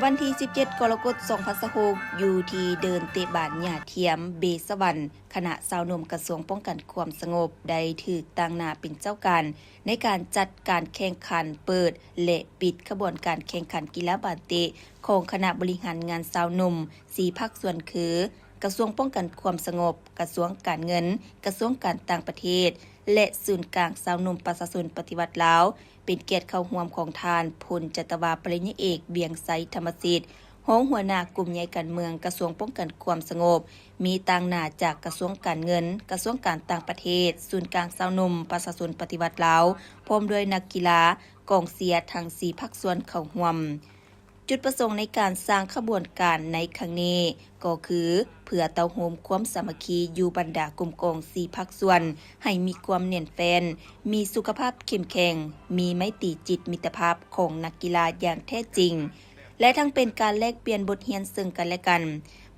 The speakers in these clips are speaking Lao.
ວັນທີສິບເຈັດ ກໍລະກົດ ສອງພັນຊາວຫົກ ຢູ່ທີ່ເດີ່ນເຕະບານຫຍ້າທຽມເບສະຫວັນ ຄະນະຊາວໜຸ່ມກະຊວງປ້ອງກັນຄວາມສະຫງົບ ໄດ້ຖືກຕາງໜ້າເປັນເຈົ້າການ ໃນການຈັດການແຂ່ງຂັນເປີດ ແລະ ປິດຂະບວນການແຂ່ງຂັນກິລາບານເຕະ ຂອງຄະນະບໍລິຫານງານຊາວໜຸ່ມ ສີ່ພາກສ່ວນຄື ກະຊວງປ້ອງກັນຄວາມສະຫງົບ, ກະຊວງການເງິນ, ກະຊວງການຕ່າງປະເທດ ແລະ ສູນກາງຊາວໜຸ່ມປະຊາຊົນປະຕິວັດລາວ, ເປັນກຽດເຂົ້າຮ່ວມຂອງທ່ານ ພົນຈັດຕະວາ ປະລິນຍາເອກ ວຽງໄຊ ທຳມະສິດ, ຮອງຫົວໜ້າກຸ່ມໃຫຍ່ການເມືອງກະຊວງປ້ອງກັນຄວາມສະຫງົບ, ມີຕາງໜ້າຈາກກະຊວງການເງິນ, ກະຊວງການຕ່າງປະເທດ, ສູນກາງຊາວໜຸ່ມປະຊາຊົນປະຕິວັດລາວ, ພ້ອມດ້ວຍນັກກິລາ, ກອງເຊຍທັງສີ່ພາກສ່ວນເຂົ້າຮ່ວມ. ຈຸດປະສົງໃນການສ້າງຂະບວນການໃນຄັ້ງນີ້ກໍຄື ເພື່ອເຕົ້າໂຮມຄວາມສາມັກຄີຢູ່ບັນດາກຸ່ມກອງສີ່ພາກສ່ວນ ໃຫ້ມີຄວາມແໜ້ນແຟ້ນ, ມີສຸຂະພາບເຂັ້ມແຂງ, ມີໄມຕີຈິດມິດຕະພາບຂອງນັກກິລາຢ່າງແທ້ຈິງ ແລະ ທັງເປັນການແລກປ່ຽນບົດຮຽນເຊິ່ງກັນແລະກັນ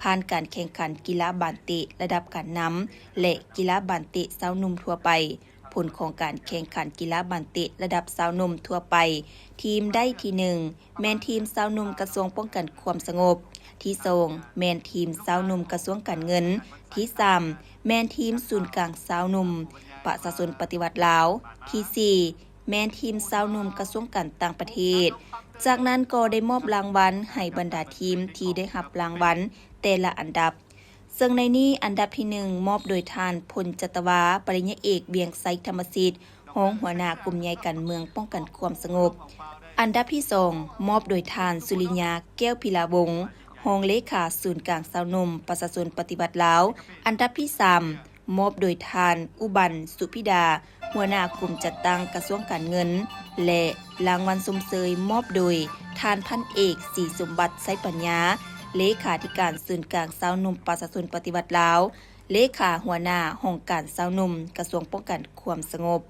ຜ່ານການແຂ່ງຂັນກິລາບານເຕະລະດັບການນຳ ແລະ ກິລາບານເຕະຊາວໜຸ່ມທົ່ວໄປ. ຜົນຂອງການແຂ່ງຂັນກິລາບານເຕະລະດັບຊາວໜຸ່ມທົ່ວໄປ, ທີມໄດ້ທີໜຶ່ງ ແມ່ນທີມຊາວໜຸ່ມກະຊວງປ້ອງກັນຄວາມສະຫງົບ, ທີສອງ ແມ່ນທີມຊາວໜຸ່ມກະຊວງການເງິນ, ທີສາມ ແມ່ນທີມສູນກາງຊາວໜຸ່ມປະຊາຊົນປະຕິວັດລາວ, ທີສີ່ ແມ່ນທີມຊາວໜຸ່ມກະຊວງການຕ່າງປະເທດ. ຈາກນັ້ນກໍໄດ້ມອບລາງວັນໃຫ້ບັນດາທີມທີ່ໄດ້ຮັບລາງວັນແຕ່ລະອັນດັບ. ເຊິ່ງໃນນີ້ອັນດັບທີໜຶ່ງ ມອບໂດຍທ່ານ ພົນຈັດຕະວາ ປະລິນຍາເອກ ວຽງໄຊ ທຳມະສິດ, ຮອງຫົວໜ້າກຸ່ມໃຫຍ່ການເມືອງປ້ອງກັນຄວາມສະຫງົບ. ອັນດັບທີສອງ ມອບໂດຍທ່ານ ສຸລິຍາ ແກ້ວພິລາວົງ, ຮອງເລຂາສູນກາງຊາວໜຸ່ມປະຊາຊົນປະຕິວັດລາວ. ອັນດັບທີສາມ ມອບໂດຍທ່ານ ອຸບັນ ສຸພິດາ, ຫົວໜ້າກຸ່ມຈັດຕັ້ງກະຊວງການເງິນ ແລະ ລາງວັນຊົມເຊີຍມອບໂດຍທ່ານ ພັນເອກ ສີສົມບັດ ໄຊປັນຍາ, ເລຂາທິການສູນກາງຊາວໜຸ່ມປະຊາຊົນປະຕິວັດລາວ, ເລຂາຫົວໜ້າຫ້ອງການຊາວໜຸ່ມກະຊວງປ້ອງກັນຄວາມສະຫງົບ.